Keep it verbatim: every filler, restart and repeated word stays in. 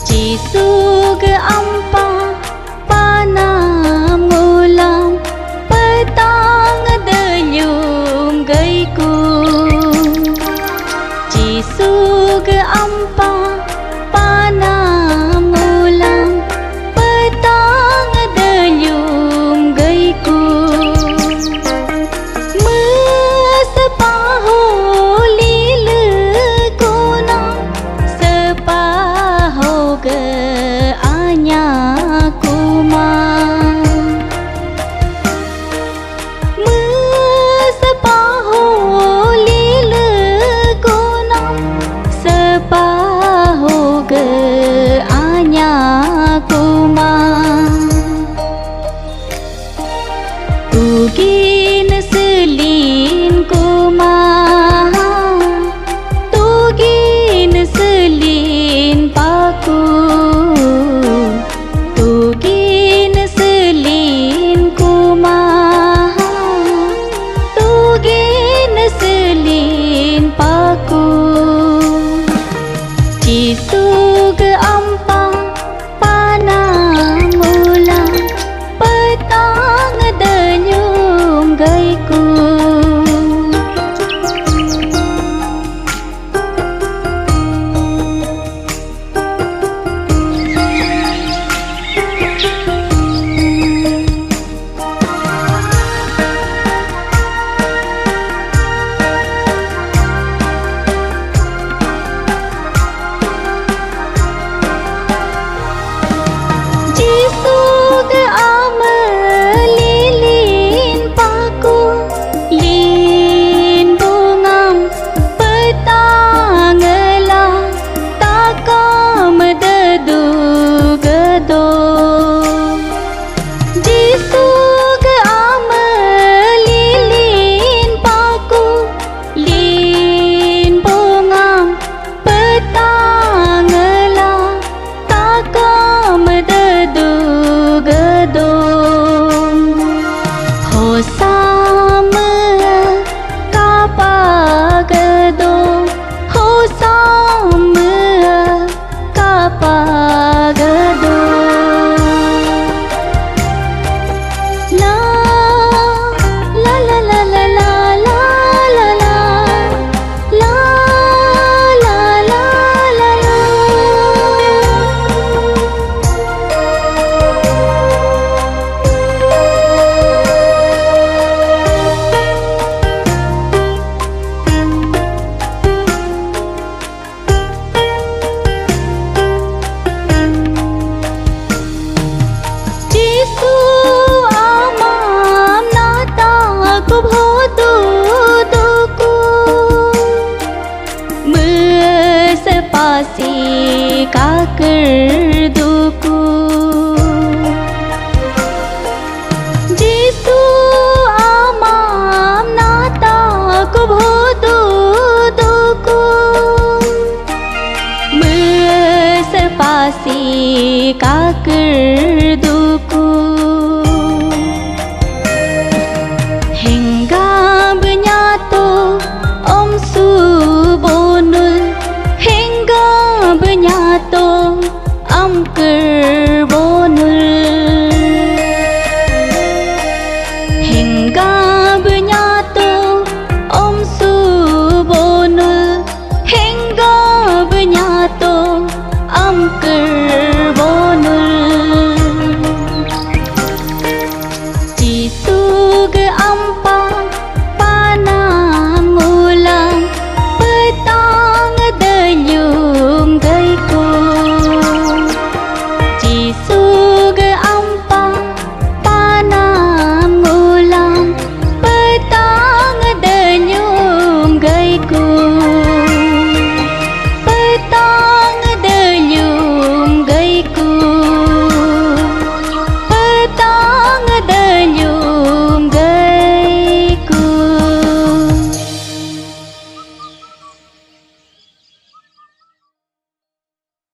Jisu ge ampa panam ngulam petang delyum gaiku. Jisu ge ampa panam ngulam petang delyum gaiku. Mesepaho lile kunam sepaho ge anya kuma. Mesepaho lile kunam sepaho ge anya kuma. Tugin selin kuma, tugin selin paku, tugin selin kuma, tugin selin paku. Jisu ge ampa panam ngulam petang delyum gaiku. Jisu ge ame lilin paku, lin bungam petang la takam dedu gedo. Jisu ge ame lilin paku, lin bungam petang la takam dedu gedo. Hosam kapa gedo, hosam kapa gedo. La, la, la. La, la, la, la, la. Jisu amam nata kubhodu duku, mesepasi kakir duku. Jisu amam nata kubhodu duku, mesepasi kakir duku. Hingga benyato om su bonul, hingga benyato amker bonul. Hingga benyato om su bonul, hingga benyato amker bonul. Jisu ge